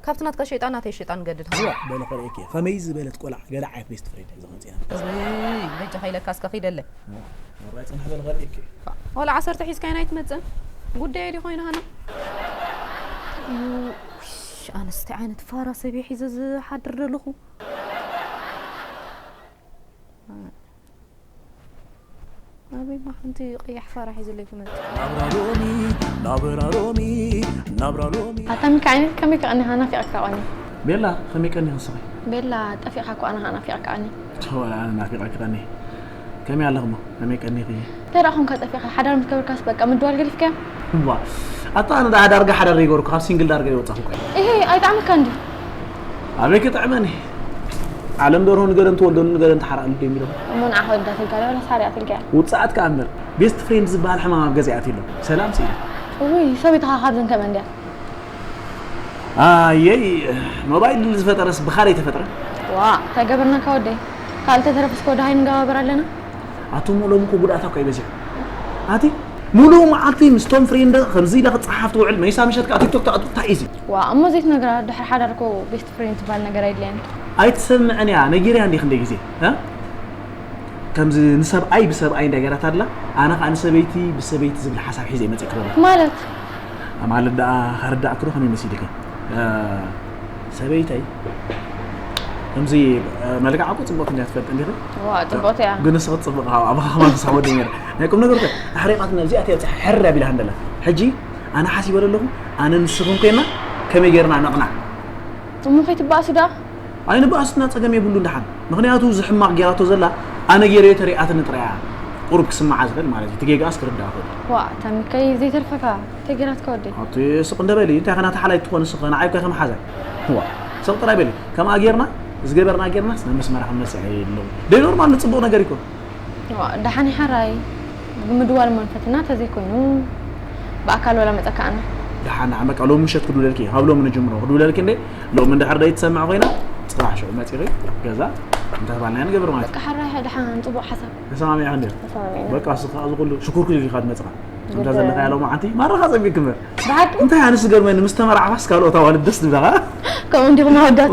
ካብቲ ናትካ ሸይጣን ናተይ ሸይጣን ገድድ ሃ እዋ በለ ከርእየኪ እየ ከመይ ዝበለት ቆልዓ ገለ ዓይነት ቤስት ፍሬንድ ሒዘ ክመጽእ ኢና በጃኻ ኢለካ እስከ ኺደለ። ወራይ ጽንሕ በለ ከርእየኪ እየ ዋላ ዓሰርተ ሒዝካዮ ኣይትመጽእን። ጉዳየ ድዩ ኮይኑ ሃና እዩ። ኣነስ እንታይ ዓይነት ፋራ ሰብ እየ ሒዘ ዝሓድር ዘለኹ። ኣበይ ማ ሓንቲ ቀያሕ ፋራ ሒዘለይ ክመጽእ። ናብራ ሎሚ ናብራ ሎሚ ናብራ ሎሚ ኣታ ሚካኤል ከመይ ከቐኒኻ ናፊቐካ ቀኒ ቤላ ከመይ ቀኒኺ ንስኺ ቤላ ጠፊእካ እኮ ኣነ ናፊቐካ ቀኒ ወላ ኣነ ናፊቐኪ ቀኒ ከመይ ኣለኽሞ ከመይ ቀኒኺ እንታይ ደኣ ኾንካ ጠፊእካ ሓዳር ምስ ገበርካስ በቃ ምድዋል ገዲፍካዮ ዋ ኣታ ኣነ ደኣ ዳርጋ ሓዳር ዘይገበርኩ ካብ ሲንግል ዳርጋ ይወጻኹ እኮ እሄ ኣይጣዕመካ እንድዩ ኣበይ ክጥዕመኒ ዓለም ደርሆ ንገደን ትወልደሉ ንገደን ትሓርቐሉ ዶ የሚለኹ እሞ ንዓኻ ወዳ ትልካ ዶ ወላ ሳሪያ ትልካ ውፅኣት ከኣ እምበር ቤስት ፍሬንድ ዝበሃል ሕማም ኣብ ገዛ ይኣትየሎ ሰላም ስኢነ ውይ ሰበይትኻ ካብዘን ከመን ድያ ኣየይ ሞባይል ዝፈጠረስ ብኻለይ ተፈጥረ ዋ እንታይ ገበርናካ ወደይ ካልእ ተተረፈስ ከ ወደ ሃይ ንገባበር ኣለና ኣቱም ሎሚ እኮ ጉድኣታ እኮ ይበዝሕ ኣቲ ሙሉእ መዓልቲ ምስቶም ፍሬንድ ከምዚ ኢላ ክፀሓፍ ትውዕል መይሳ ምሸት ከዓ ቲክቶክ ተኣቱ እንታይ እዩ ዋ እሞ ዘይትነግራ ድሕሪ ሓዳር እኮ ቤስት ፍሬንድ ዝበሃል ነገር ኣይድለየን ኣይትሰምዕን እያ ነጊርያ እንዲ ክንደይ ግዜ እ? ከምዚ ንሰብኣይ ብሰብኣይ እንታይ ገይራት ኣላ ኣነ ከዓ ንሰበይቲ ብሰበይቲ ዝብል ሓሳብ ሒዘ ይመፅእ ክበላ ማለት ማለት ደኣ ከረዳእክዶ ከመይ መሲልኪ ሰበይተይ ከምዚ መልክዓ እኮ ፅቡቅ እንዲያ ትፈልጥ እንዲኺ ዋ ፅቡቅቲ እያ ግን ንስኺ ፅቡቅ ካብ ኣባኻ ከማን ክሳብ ወደ ነር ናይ ቁም ነገር እኮ ኣሕሪቃትና እዚኣ ትያ ሕር ኣቢላ ሃንደላ ሕጂ ኣነ ሓሲበ ኣለኹ ኣነ ንስኽን ኮይና ከመይ ገይርና ነቕናዕ እሞ ከይትበኣሱ ደኣ ኣይንበኣስና ፀገም የብሉ እንዳሓን ምክንያቱ እዚ ሕማቅ ጌራቶ ዘላ ኣነ ገይረዮ ተሪኣትኒ ጥራያ ቁሩብ ክስምዓ ዝኽእል ማለት እዩ እቲ ጌጋኣስ ክርዳእ ክእል ዋ ታሚከይ ዘይተርፈካ ተገራትካ ወደይ ኣብቲ ስቕ እንደበሊ እንታይ ከናታ ሓላይ ትኾን ስኸ ንዓይ እኳ ከም ሓዛይ ዋ ስቕ ጥራይ በሊ ከምኣ ጌርና ዝገበርና ጌርና ናብ መስመራ ክመፅእ የለው ደይ ኖርማል ንፅቡቕ ነገር ይኮን ደሓን ሓራይ ብምድዋል መንፈትና ተዘይኮይኑ ብኣካል ወላ መፀካ ኣና ደሓን ደሓን በቃ ሎሚ ምሸት ክድውለልኪ ካብ ሎሚ ንጅምሮ ክድውለልኪ እንደ ሎሚ እንድሕር ደይ ትሰምዕ ኮይና ፅባሕ ሽዑ መፂኺ ገዛ እንተባልና ንገብር ማለት በቃ ሓራይ ደሓን ፅቡቅ ሓሳብ ተሰማሚዕካ እንደ ተሰማሚዕና በቃ ስኻ ዝኩሉ ሽኩርኩ ኢልካ ትመፅኻ እንተ ዘለካ ያለው መዓንቲ ማረኻ ፀቢቅኪ እምበር ብሓቂ እንታይ ኣነስ ገርመኒ ምስ ተመርዓኻስ ካልኦት ኣዋልድ ደስ ዝብላኻ ከምኡ እንዲኹም ኣወዳት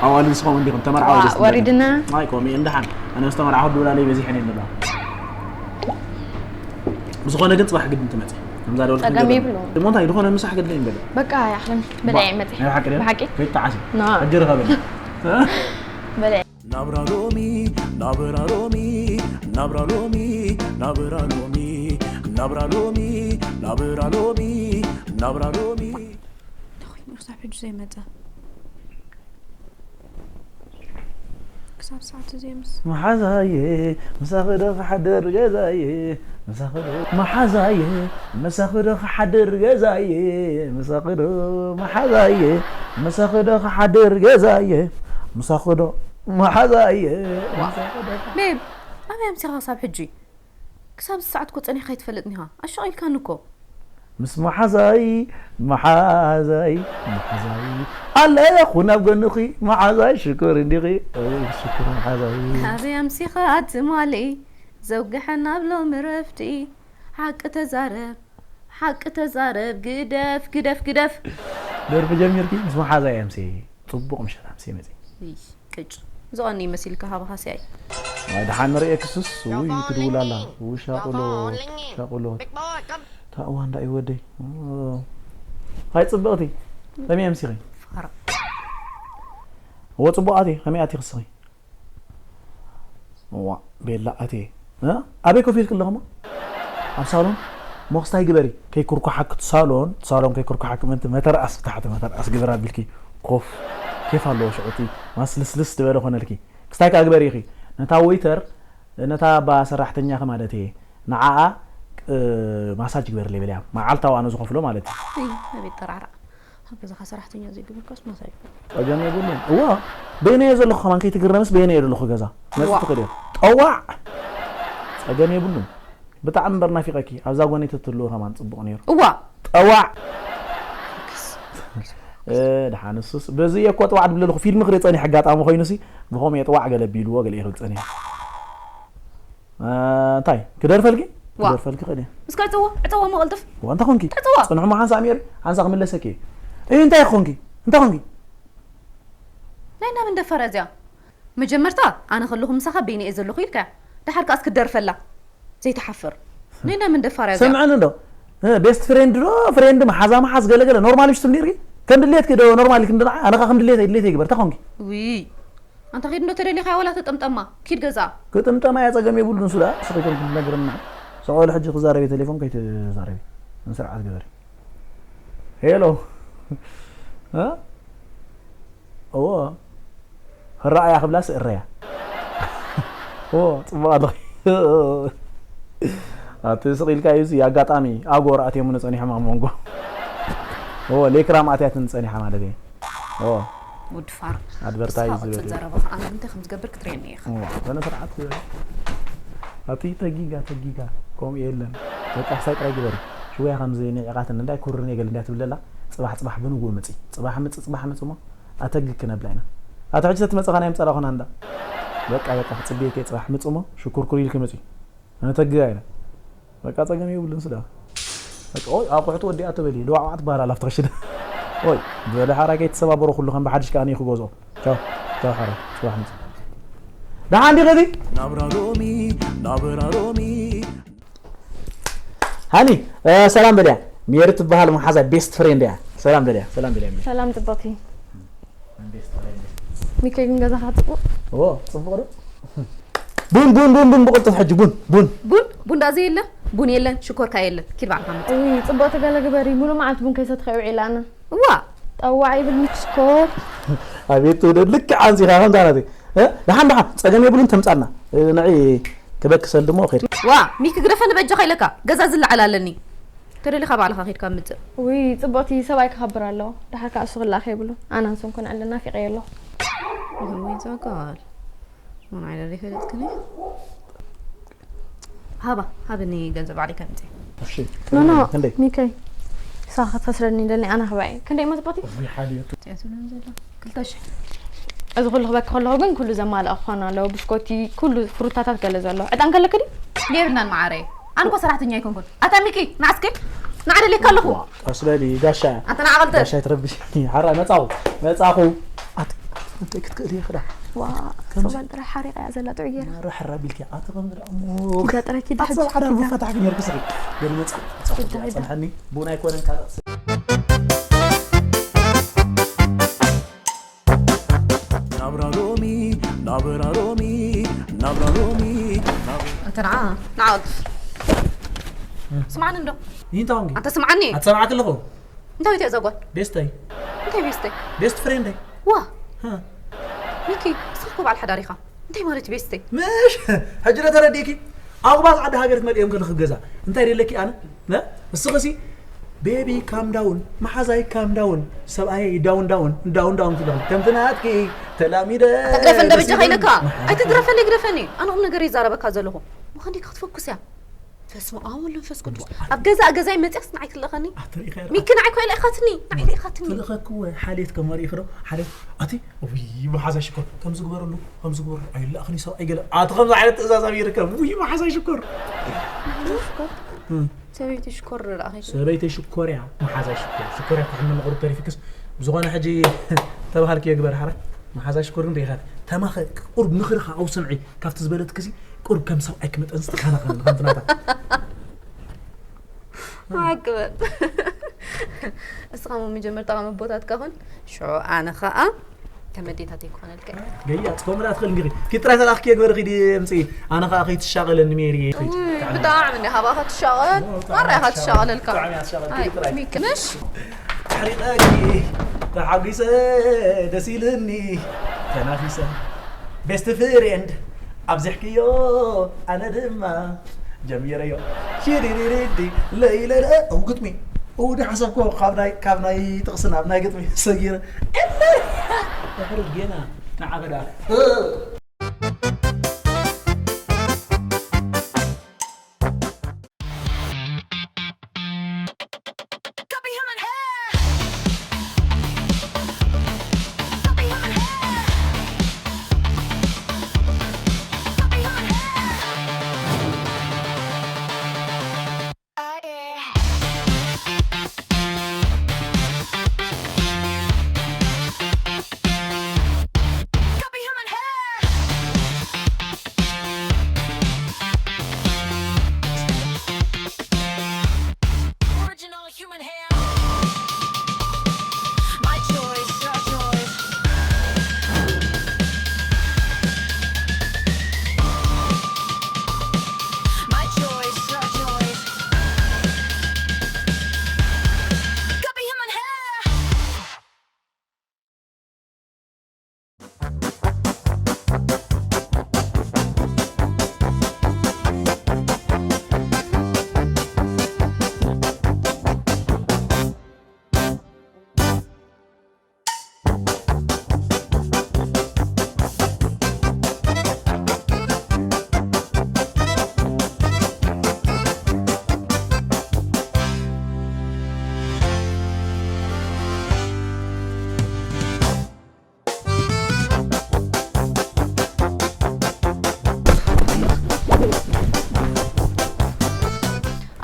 ኣዋልድ ንስኹም እንዲኹም ተመርዓዊ ደስ ዝብለኒ። ወሪድና ኣይ ከምኡ እየ እንድሓን ኣነ ምስ ተመርዓኹ ድውላለይ በዚሐን እየ ንብላ ብዝኾነ ግን ፅባሕ ግድን ትመፅእ ከምዛ ደወልክ ጸገም የብሉን። እሞ እንታይ ዝኾነ ምሳሕ ግድን ይበለ በቃ ይኣኽለን ብላዕ መፅእ ናይ ብሓቂ ድያ ብሓቂ ከይተዓሲ ና ሕጂ ርኸበኒ በለ ናብራ ሎሚ ናብራ ሎሚ ናብራ ሎሚ ናብራ ሎሚ ናብራ ሎሚ ናብራ ሎሚ ናብራ ሎሚ እንታይ ኮይኑ ክሳብ ሕጂ ዘይመፀ? ክሳብ ሰዓት እዚ ምስ መሓዛየ ምሳኺ ዶ ክሓድር ገዛየ ምሳኺ ዶ መሓዛየ ምሳኺ ዶ ክሓድር ገዛየ ምሳኺ ዶ መሓዛየ ምሳኺ ዶ ክሓድር ገዛየ ምሳኺ ዶ መሓዛየ ምሳኺ ዶ ቤብ ኣበይ ኣምሲኻ ክሳብ ሕጂ? ክሳብ እዚ ሰዓት እኮ ፀኒሕካ ኣይትፈልጥን ኢኻ ኣሻቒልካኒ እኮ። ምስ መሓዛይ መሓዛይ መሓዛይ ኣለኹ ናብ ጎንኺ መሓዛይ ሽኮር እንዲኺ እውይ ሽኮር መሓዛይ ኣበይ ኣምሲኻ ትማሊ ዘውግሐና ብሎም ረፍዲ ሓቂ ተዛረብ ሓቂ ተዛረብ ግደፍ ግደፍ ግደፍ ደርፊ ጀሚርኪ ምስ መሓዛይ ኣምሲ ፅቡቕ ምሸት ኣምሲ መፂ ይህ ቅጭ ዝቐኒ መሲልካ ሃብኻ ሲኣይ ደሓን ንርእየ ክስስ ውይ ትድውል ኣላ ውይ ሻቁሎ ሻቁሎ ታእዋ እንዳ እዩ ወደይ ሃይ ፅብቕቲ ከመይ ኣምሲኺ ፋራ እወ ፅቡቕ ኣትየ ከመይ ኣትየ ክስኺ እዋ ቤላ ኣትየ ኣበይ ኮፍ ኢልክ ኣለኹሞ ኣብ ሳሎን ሞኽስታይ ግበሪ። ከይኩርኩሓኪ እቲ ሳሎን፣ እቲ ሳሎን ከይኩርኩሓኪ ምእንቲ መተርኣስ ብታሕቲ መተርኣስ ግበር ኣቢልኪ ኮፍ። ኬፍ ኣለዎ ሽዑ እቲ ማስልስልስ ዝበለ ኮነልኪ። ክስታይ ከኣ ግበሪ ኢኺ። ነታ ወይተር፣ ነታ ኣባ ሰራሕተኛኺ ማለት እየ፣ ንዓኣ፣ እ፣ ማሳጅ ግበርለይ በልያ። መዓልታዊ ኣነ ዝኸፍሎ ማለት እዩ። እይ፣ ኣቤት ጠራዕራዕ። ኣብ ገዛኻ ሰራሕተኛ ዘይግበርካስ ማሳጅ ግበር። ጸገም የብሉን። እዋ፣ በይነየ ዘለኹ ከማን ከይትግረምስ በይነየ ዘለኹ ገዛ። መጽእ ዋ። ትኽእል እየ። ጠዋዕ! ጸገም የብሉን። ብጣዕሚ እምበር ናፊቐኪ። ኣብዛ ጎነይ ተትህልዎ ከማን ጽቡቕ ነይሩ። እዋ። ጠዋዕ! እ፣ ደሓን እሱስ። በዚ እየ እኮ ጠዋዕ ድብል ኣለኹ። ፊልም ክርኢ ጸኒሐ ኣጋጣሚ ኮይኑሲ፣ ብኸምኡ እየ ጠዋዕ ገለ ቢልዎ ገለ እየ ክብል ጸኒሐ። እ፣ እንታይ? ክደርፈልኪ? ዋ። ክደርፈልኪ ክእል እየ። እስከ ዕጸዎ፣ ዕጸዎ እሞ ቀልጥፍ። ዋ፣ እንታይ ኾንኪ? ዕጸዎ። ጽንሑ እሞ ሓንሳእ ሜሪ፣ ሓንሳእ ክምለሰኪ እየ። እዩ፣ እንታይ ኾንኪ? እንታይ ኾንኪ? ናይ ናምን ደፋር እዚኣ? መጀመርታ ኣነ ከለኹ ምሳኻ በይነ እየ ዘለኹ ኢልካ። ደሓር ከኣስ ክደርፈላ። ዘይትሓፍር። ናይ ናምን ደፋር እዚኣ? ስምዕኒ እንዶ። እ፣ ቤስት ፍሬንድ ዶ፣ ፍሬንድ መሓዛ መሓዝ ገለ ገለ ኖርማል ምሽ ትብሊ ርጊ? ከም ድሌትኪ ዶ ኖርማል ኢልኪ እንዶ ንዓ? ኣነ ኸኣ ከም ድሌት ድሌት ይግበር። እንታይ ኾንኪ? ውይ። ኣንታ ኺድ እንዶ ተደሊኻ ዋላ ተጠምጠማ። ኪድ ገዛ። ክጥምጠማ እያ፣ ጸገም የብሉን። ንሱ ደኣ ንስኺ ከም ትነግርና። ሰቆል ሕጂ ክዛረብ እየ፣ ቴሌፎን ከይትዛረቢ። ስርዓት ግበሪ። ሄሎ። እ? እዎ። ህራእያ ክብላስ እረያ። እዎ፣ ጽቡቕ ኣለኺ። ኣቲ ስቕ ኢልካ እዩ እዚ ኣጋጣሚ ኣጎ ርኣት የሙነ ጸኒሖም ኣብ መንጎ። እዎ፣ ሌክራም ኣትያትን ጸኒሓ ማለት እዩ። እዎ። ወዲ ፋር። ኣድቨርታይዝ ንስኻ ዝበል። ክትዛረብ ኸዓ እንታይ ከም ዝገብር ክትርእየኒ ኢኻ። እዎ፣ ስነ ስርዓት ዝበል። ኣቲ ተጊጋ፣ ተጊጋ፣ ከምኡ የለን። በቃ ክሳይ ጥራይ ግበሪ። ሽወያ ከምዚ ንዒቓትን እንዳይ ኩርኔ ገል እንዳይ ትብለላ፣ ጽባሕ፣ ጽባሕ ብንግሆ ምጺ። ጽባሕ ምጺ፣ ጽባሕ ምጺ እሞ፣ ኣተግክ ነብላ ኢና። ኣቲ ሕጂ ተትመጽኻ ናይ ምጸላ ኾና እንዳ። በቃ፣ በቃ፣ ክጽብየከ ጽባሕ ምጺ እሞ፣ ሽኩርኩር ኢልክ ምጺ። ኣነ ተግጋ ኢለ። በቃ ጸገም የብሉን ስዳ። በቃ ኦይ ኣቑሑት ወዲኣ ተበሊ። ልዋዕዋዕ ትበሃል ኣላ ፍትኸሽደ። ኦይ፣ ዝበለ ሓራይ ከይተሰባበሮ ኩሉ ከም ብሓድሽ ከኣ እየ ክገዝኦ። ቻው፣ ቻው ሓራይ። ጽባሕ ምጽእ። ደሓን ዲኺ? ናብራ ሎሚ፣ ናብራ ሎሚ። ሃኒ፣ እ፣ ሰላም በልያ። ሜሪ ትበሃል መሓዛ ቤስት ፍሬንድ እያ። ሰላም በልያ፣ ሰላም በልያ ሜሪ። ሰላም ጽብቕቲ። ቤስት ፍሬንድ። ሚካኤል ግን ገዛኻ ጽቡቕ? ኦ፣ ጽቡቕ ዶ? ቡን፣ ቡን፣ ቡን፣ ቡን፣ ብቕልጡፍ ሕጂ፣ ቡን፣ ቡን። ቡን? ቡን ዳኣ ዘየለ? ቡን የለን፣ ሽኮር ከኣ የለን። ኪድ ባዕልኻ ምጽእ። እውይ፣ ጽብቕቲ ገለ ግበሪ፣ ሙሉእ መዓልቲ ቡን ከይሰትኸ ውዒለ ኣነ። እዋ። ጠዋዕ ይብል ሚኪ ሽኮር። ኣቤት ትውደድ፣ ልክዕ ኣምጺኻ ከምታ ናተይ። እ? ደሓን፣ ደሓን፣ ጸገም የብሉን፣ ተምጻልና። እ፣ ንዒ ክበኪ ሰልዲ እሞ ኸይድ። ዋ፣ ሚኪ ግደፈኒ በጃኻ ኢለካ፣ ገዛ ዝለዓል ኣለኒ። ተደሊኻ ባዕልኻ ኸይድካ ምጽእ። ውይ፣ ጽብቕቲ፣ ሰብኣይ ክኸብር ኣለዎ። ደሓር ከኣ እሱ ክለኣኽ የብሉን። ኣናን ሰንኮን ዕልና ናፊቐዮ ኣለኹ። ውይ፣ ዛጋል። መን ዓይነ ዘይፈለጥክኒ? ሃባ፣ ሃብኒ ገንዘብ ባዕለይ ከምጽእ። እሺ። ኖ፣ ኖ፣ ክንደይ? ሚከይ። ንስኻ ክትከስረኒ ደለኒ፣ ኣነ ክበዒ። ክንደይ እሞ ጽብቕቲ? እዚኣ ትብለን ዘሎ። ክልተ ሽሕ። እዚ ኩሉ ክበኪ ከለኹ ግን ኩሉ ዘማልኣ ክኾን ኣለዎ። ብሽኮቲ፣ ኩሉ ፍሩታታት ገለ ዘሎ። ዕጣን ከለኪ ድዩ? የብልናን መዓረይ። ኣነ እኮ ሰራሕተኛ ኣይኮንኩን። ኣታ ሚኪ፣ ንዓ እስከ። ንዓ ደልየካ ኣለኹ። ዋ፣ ቀስ በሊ፣ ጋሻ። ኣንተ ንዓ ቀልጥፍ። ጋሻ ትረብሽ። ሓራ፣ መጻኹ፣ መጻኹ። ኣት-፣ ኣት-፣ እንታይ ክትክእሊ ይኽእላ? ዋ፣ ከምዚ። ሶማል ጥራሕ ሓሪቓ እያ ዘላ ጥዑይ ገይራ። ማራ ሕራ ቢልኪ፣ ኣቲ ከም ዝዳ እሞ። ኪዳ ጥረ ኪዳ ኣቲ ሕጂ፣ ሰብ ሓዳር ኪዳ። ምፈታሕኪ ነርኪ ስኺ። ገለ መጻ፣ መጻ፣ ኪዳ፣ ኪዳ። ጸንሐኒ። ቡን ኣይኮነን ካልእ። ናብራ ሎሚ፣ ናብራ ሎሚ፣ ናብራ ሎሚ፣ ናብራ ኣንተ ንዓ፣ ንዓ ወልፍ። ስምዓኒ እንዶ። ይንታ ሆንጊ? ኣንተ ስምዓኒ። ኣትሰምዓክ ኣለኹ። እንታይ እትያ እዛ ጓል? ቤስተይ። እንታይ ቤስተይ? ቤስት ፍሬንደይ። ዋ። ሃ። ሚኪ፣ ንስኻ እኮ በዓል ሓዳር ኢኻ። እንታይ ማለት እዩ ቤስተይ? ምሽ፣ ሕጂ ዶ ተረዲእኪ? ኣቑባ ጻዕዳ ሃገር ክትመልእዮም ከለኺ ገዛ። እንታይ ደለኪ ኣነ? ነ? እስኺ ሲ ቤቢ ካም ዳውን፣ መሓዛይ ካም ዳውን፣ ሰብኣየይ ዳውን ዳውን፣ ዳውን ዳውን ትብለኺ። ከምቲ ናትኪ ተላሚደ ኣታ ግደፈ እንደ በጃኻ ኢለካ። መሓዛይ ኣይትግረፈለይ፣ ግደፈኒ። ኣነ ቁም ነገር ይዛረበካ ዘለኹ። ምዃን ዲካ ክትፈኩስ እያ። በስመ ኣብ ወወልድ ወመንፈስ ቅዱስ። ኣብ ገዛ ገዛይ መጽያስ ንዓይ ትልእኸኒ? ኣትሪኢኻ ኢኻ። ሚኪ ንዓይ እኮ ኣይልእኻትኒ፣ ንዓይ ኣይልእኻትኒ። ትልእኸኪ እወ፣ ሓልየት ከም ወሪእኺ ዶ? ሓልየት፣ ኣቲ፣ ውይ፣ መሓዛ ሽኮር፣ ከምዚ ግበረሉ፣ ከምዚ ግበረሉ፣ ኣይልእኽኒ ሰብኣይ ገለ። ኣቲ ከምዚ ዓይነት ትእዛዝ ኣበይ ይርከብ? ውይ፣ መሓዛ ሽኮር። ሽኮር? እም። ሰበይቲ ሽኮር ዶ ደኣ ከይትብል? ሰበይቲ ሽኮር እያ፣ መሓዛ ሽኮር። ሽኮር እያ ትሕመኒ ቁሩብ ተሪፍክስ። ብዝኾነ ሕጂ ተባሃልክዮ ግበር ሓራ። መሓዛ ሽኮር ግን ርኢኻት። ተማኸ ቁሩብ ምኽርኻ ኣውስምዒ። ካብቲ ዝበለትክሲ ቁሩብ ከም ሰብኣይ ክመጠንስ ትካና ከም፣ ከም ትናታ። ማዕቅበት። እስኻ ሞ መጀመርታ ከም ኣቦታትካ ኹን፣ ሽዑ ኣነ ኸኣ ከም ኣዴታት ይኮነልካ። ገያ ጽኮምራ ትኽእል እንዲኺ ኪድ ጥራይ ተላኽኪ የግበር ኺዲ ምጽኢ ኣነ ኸኣ ኸይትሻቐለኒ ሜሪ እየ ኺድ ብጣዕሚ እንዲ ሃባ ክትሻቐል ማራ ኢኻ ትሻቐለልካ። ኣይ ሚክ ምሽ ኣሕሪቐኪ ተሓጒሰ ደስ ኢልኒ ተናፊሰ ቤስት ፍሬንድ ኣብዚሕክዮ ኣነ ድማ ጀሚረዮ ሽዲዲዲዲ ለይለለ እው ግጥሚ እው ዳሓሰብኮ ካብ ናይ ካብ ናይ ጥቕሲ ናብ ናይ ግጥሚ ሰጊረ ድሕሪ ጌና ንዓኸ ደኣ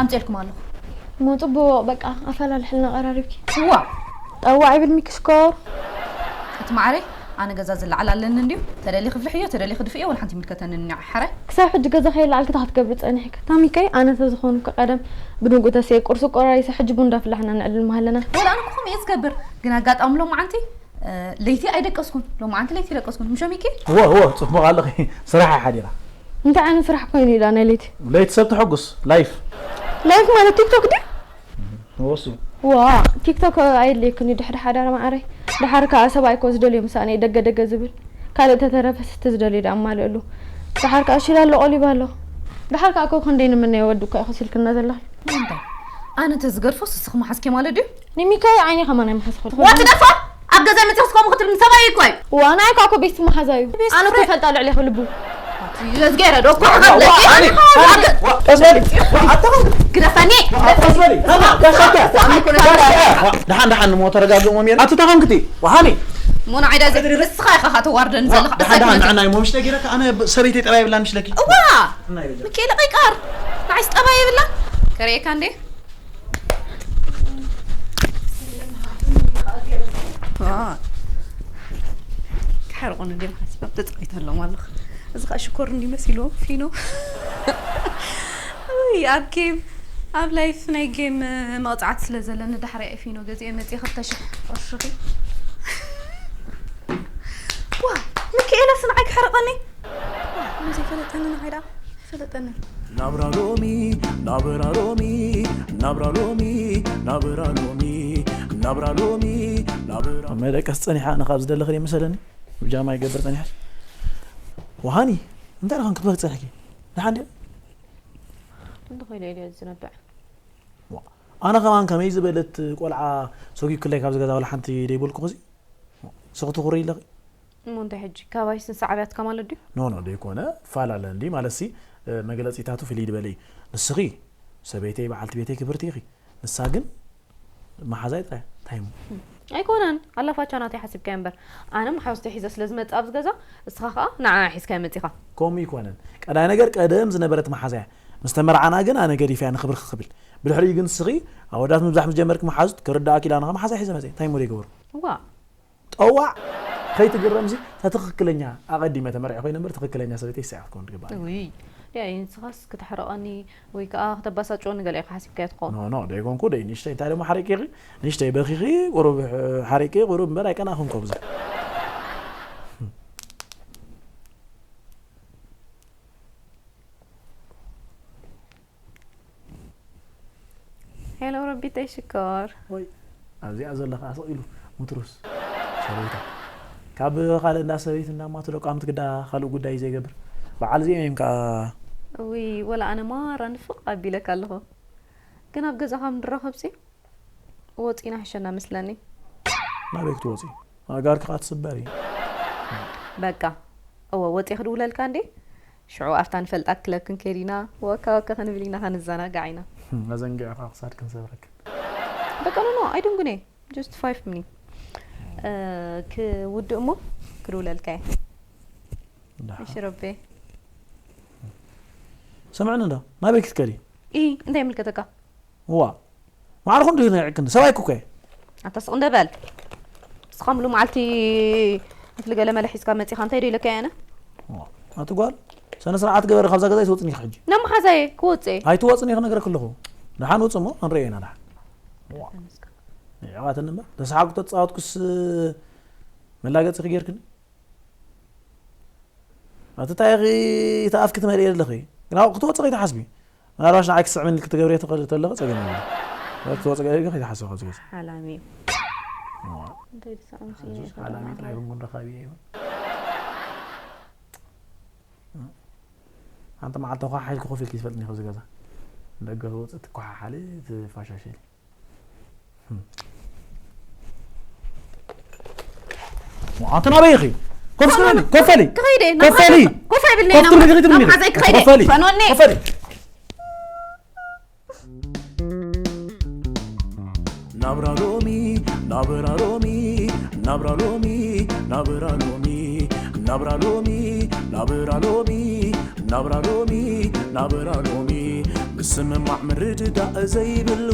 ኣምፅኤልኩም ኣለኹ። እሞ ፅቡቕ በቃ ኣፈላልሕልና ቀራሪብኪ። እዋ ጠዋዕ ይብል ሚኪ ሽኮር። እቲ ማዕረይ ኣነ ገዛ ዝለዓል ኣለኒ እንድዩ። ተደሊ ክፍልሕዮ ተደሊ ክድፍእዮ ወላ ሓንቲ ይምልከተኒ እኒዕ ሓራይ። ክሳብ ሕጂ ገዛ ከየለዓልኪ እንታይ ክትገብሪ ፀኒሕኪ? ታሚከይ ኣነ ተዝኾንኩ ቀደም ብንጉ ተስየ ቁርሲ ቆራሪሰ ሕጂ ቡን እንዳፍላሕና ነዕልል ምሃለና። ወላ ኣነ እኮ ከምኡ እየ ዝገብር ግን ኣጋጣሚ ሎምዓንቲ ለይቲ ኣይደቀስኩን ሎምዓንቲ ለይቲ ኣይደቀስኩን ምሾ ሚኪ እወ እወ ጽቡቕ ኣለኺ ስራሕ ሓዲራ እንታይ ዓይነት ስራሕ ኮይኑ ኢላ ናይ ለይቲ ለይቲ ሰብ ተሐጉስ ላይፍ ላይፍ ማለት ቲክቶክ ድዩ ወሱ ዋ ቲክቶክ ኣየድልየክን እዩ ድሕሪ ሓዳር ማዓረይ ድሓር ከዓ ሰብኣይ እኮ ዝደልዮ ምሳኣነ እዩ ደገ ደገ ዝብል ካልእ ተተረፈ ስቲ ዝደልዮ ደኣ ኣማልእሉ ድሓር ከዓ ሽላ ኣሎ ቆሊባ ኣሎ ድሓር ከዓ እኮ ክንደይ ንምነዮ ወዲ እኮ ኢኹ ሲልክና ዘለኺ ኣነ ተዝገድፎ ስስኺ መሓዝኪ ማለት ድዩ ንሚካኤል ዓይኒ ከማን ኣይምሓዝኹ ዋ ትደፋ ኣብ ገዛይ መፂኹስ ከምኡ ክትብል ሰብኣይ እኮ እዩ ዋ ናይ እኳ እኮ ቤስት መሓዛ እዩ ኣነ እኮ ይፈልጣ ልዕሌ ክልቡ ገዝገረ ዶ እኮ ሓብለኪ ግደፈኒ ደሓን ደሓን ንሞ ተረጋግሞ ሜር ኣቲ ተኸንክቲ ወሃኒ ሞና ዓይዳ ዘግሪ ርስኻ ኢኻ ተዋርደን ዘለኻ ደሓን ደሓን ንዓና ይሞ ምሽ ተጊረካ ኣነ ሰበይተይ ጠባይ ብላን ምሽለኪ እዋ ምኬለ ቀይቃር ንዓይስ ጠባይ የብላ ከርእየካ እንዴ ክሓርቑኒ ድዮም ሓሲቦም ተፃዊተሎም ኣለኹ እዚ ከዓ ሽኮር እንዲ መሲልዎም ፊኖ ውይ ኣብ ጌም ኣብ ላይፍ ናይ ጌም መቕፃዕቲ ስለ ዘለኒ ዳሕሪኣ ፊኖ ገዚአ መፅአ ክልተ ሽሕ ቅርሽኺ ዋ ምክኤለስ ንዓይ ክሕርቐኒ ዘይፈለጠኒ ንዓይ ደኣ ኣይፈለጠንን ናብራ ሎሚ ናብራ ሎሚ ናብራ ሎሚ ናብራ ሎሚ ናብራ ሎሚ ናብራ መደቀስ ጸኒሓ ኣነ ካብ ዝደለኺ ደይ መሰለኒ ብጃማ ይገብር ጸኒሐ ወሃኒ እንታይ ደኸን ክትበኺ ጸኒሕኪ ደሓን ድያ እንተኾይነ ኢለ ዝነብዕ ኣነ ከማን ከመይ ዝበለት ቆልዓ ሰጒግክለይ ካብ ዝገዛ ወላ ሓንቲ ደይበልኩ ኸዚ ስኽትኹሪ ኣለኺ እሞ እንታይ ሕጂ ካባይስ ንሳ ዓብያትካ ማለት ድዩ ኖ ኖ ደይኮነ ፋላለ እንዲ ማለት ሲ መግለፂታቱ ፍልይ ዝበለ እዩ ንስኺ ሰበይተይ በዓልቲ ቤተይ ክብርቲ ኢኺ ንሳ ግን መሓዛይ ጥራይ እንታይ እሞ ኣይኮነን ኣላፋቻ ናተይ ሓሲብካዮ እምበር ኣነ መሓዙተይ ሒዘ ስለ ዝመፅእ ኣብዚ ገዛ እስኻ ከዓ ንዓ ሒዝካዮ መፂኻ ከምኡ ይኮነን ቀዳይ ነገር ቀደም ዝነበረት መሓዛያ ምስ ተመርዓና ግን ኣነ ገዲፈያ ንኽብርኺ ክብል ብድሕሪኡ ግን ንስኺ ኣወዳት ምብዛሕ ምስ ጀመርኪ መሓዙት ክርዳኣኪ ኢላ ንኻ መሓዛ ሒዘ መፅየ እንታይ እሞ ደይገበሩ ዋእ ጠዋዕ ከይትግረምሲ እታ ትኽክለኛ ኣቐዲመ ተመርዒ ኮይነ እምበር ትኽክለኛ ሰበይተይ እሳ እያ ክትከውን ትግባእ እውይ ደይ ንስኻስ ክተሕርቐኒ ወይ ከዓ ክተባሳጭወኒ ገለ ኢኻ ሓሲብካዮ ትኸውን ኖ ኖ ደይኮንኩ ደይ ንእሽተይ እንታይ ደሞ ሓሪቂኺ ንእሽተይ በኺኺ ቁሩብ ሓሪቂ ቁሩብ እምበር ኣይቀናእኹን ኮብዚ ሄሎ ረቢተይ ሽኮር። ወይ ኣብዚኣ ዘለኻ ስቕ ኢሉ ሙትሩስ ሰበይታ ካብ ካልእ እንዳ ሰበይት እንዳ ማቱ ደቋምት ግዳ ካልእ ጉዳይ ዘይገብር በዓል እዚኦም እዮም ከዓ ውይ ወላ ኣነ ማራ ንፍቕ ኣቢለካ ኣለኹ። ግን ኣብ ገዛኻ ንራኸብሲ ወፂና ሕሸና መስለኒ። ናበይ ክትወፂ ኣጋርኪ ከዓ ትስበር እዩ። በቃ እወ ወፂ ክድውለልካ እንዴ። ሽዑ ኣብታ ንፈልጣ ክለብ ክንከይድ ኢና። ወካ ወካ ክንብል ኢና ከንዘናጋዕ ኢና። መዘንግዕኻ ክሳድ ክንሰብረክ በቃ ኖ ኖ ኣይድንጉን እየ። Just five minutes ክውድእ እሞ ክድውለልካ እየ። ደሓን። እሺ ረቤ። ስምዕኒ እንዶ ናበይ ክትከዲ ኢ እንታይ ይምልከተካ? ዋ ማዕርኹ እንዲሁ ናይ ዕቅን ሰብኣይ ኩኮ ኣታ ስቕ እንደበል። ንስኻ ሙሉ መዓልቲ እትሊ ገለ መለ ሒዝካ መፂኻ እንታይ ዶ ኢለካ እየ ኣነ? ኣቲ ጓል ሰነ ስርዓት ገበሪ ካብዛ ገዛ ይትወፅኒ ኢኻ ሕጂ ናብ መሓዛየ ክወፅእ እየ። ኣይትወፅኒ ክነግረክ ኣለኹ ደሓን ውፅ እሞ ክንረአ ኢና ደሓን ይዕቓትኒ እምበር ተሰሓጉ ተፃወትኩስ መላገፂ ክጌርክኒ ኣቲ እንታይ ተኣፍ ክትመልእ ኣለኺ ግን ኣብኡ ክትወፅእ ከይትሓስቢ ምናልባሽ ንዓይ ክስዕብኒ ክትገብሪ ተለኺ ፀገም የለ ክትወፅእ ገለ ግን ከይትሓስቢ ካብዚ ገዛ ሓላሚ እዩ። እዋ፣ እንታይ ዝስዕም ስኢነ ኣዙ ሓላሚ ጥራይ ክንጉን ረኻቢ እየ ሓንቲ መዓልቲ ኳሓ ሓይልኪ ኮፍ ኢልኪ ትፈልጥኒ ካብዚ ገዛ ደገ ወፅእ ትኳሓሓሊ ትፋሻሸሊ ኣንቲ ናበይ ኢኺ ኮፍ ስበሊ ኮፍ በሊ ክኸይደ ኮፍ በሊ ኮፍ ኣይብልኒ ኮፍ ትብሊ ትብሊ መሓዘይ ክኸይደ ኮፍ በሊ ፈኖኒ ኮፍ በሊ ናብራ ሎሚ ናብራ ሎሚ ናብራ ሎሚ ናብራ ሎሚ ናብራ ሎሚ ናብራ ሎሚ ናብራ ሎሚ ናብራ ሎሚ ምስምማዕ ምርድዳእ ዘይብሉ